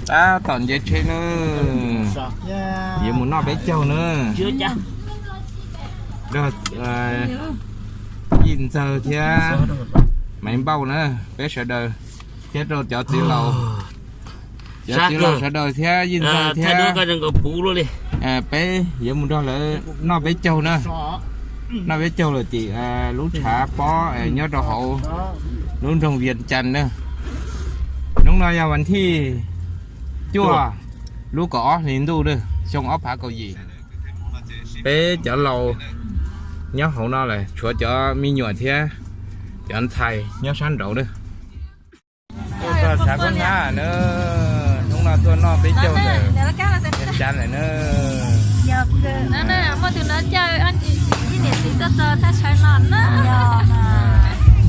Tab tom nce tsheb na, yuav mus noj peb caug na. Nrog Yij Ntxawg thiab Maiv Npauj na, peb sawv daws thiab rau cov txiv laus, cov txiv laus sawv daws thiab Yij Ntxawg thiab peb yuav mus nrog lawv noj peb caug na. Noj peb caug lawm tim lub tshav pob nyob rau hauv lub nroog Vias Cas na. Hnub no yog vas thij cuaj lub kaum ob hli ntuj xyoo ob phav kaum yim. Peb cov laus nyob hauv no lawm, tshuav cov me nyuam thiab cov ntxhais nyob sab nraud na. Tuaj txog tshav pob hnab na, hnub no tuaj noj peb caug ntawm Vias Cas lawm na. Muaj tus no caw ib niam txiv tuaj txog thaj tsam no na.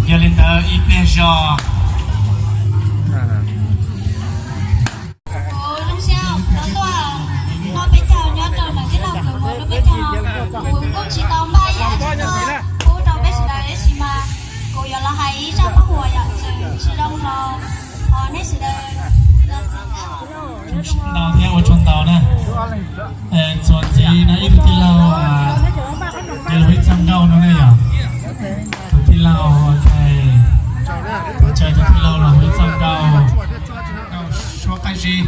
Yog li ntawd ib pliag zog kuv zoo siab kuv tau tuaj noj peb caug nyob rau ntawm tij laug Kawm Muas lub peb caug no. Kuv kuj tsis tau npaj ib yam dab tsi tuaj pub rau peb sawv daws tab sis mas kuv yuav los hais ib zaj paj huam yam txwm tsis zoo los thov nej sawv daws los txhawb nqa. Ntau thiab ua tsaug ntau na. Txuas ntxiv no ib tug tij laug, ces los ib txoj nkauj no ne yom. Tus tij laug, tus tij laug los ib txoj nkauj, nkauj suab qab zib.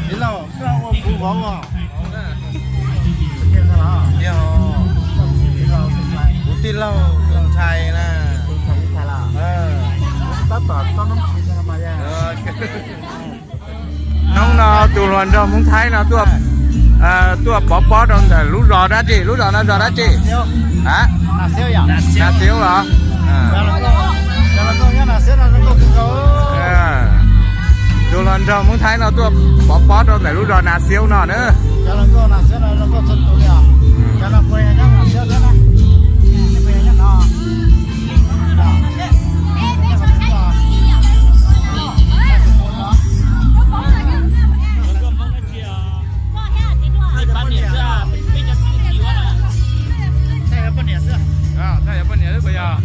Tij laug, koj ua kuv vauv os. Kuv tij laug tus ntxhais na. Hnub no tus hluas nraug Hmoob Thaib no tuaj, tuaj pov pob rau ntawm lub zos dab tsi? Lub zos no zos dab tsi? Nas Xiab los? Tus hluas nraug Hmoob Thaib no tuaj pov pob rau ntawm lub zos Nas Xiab no na. Thaij yuav poj niam xwb puas yog?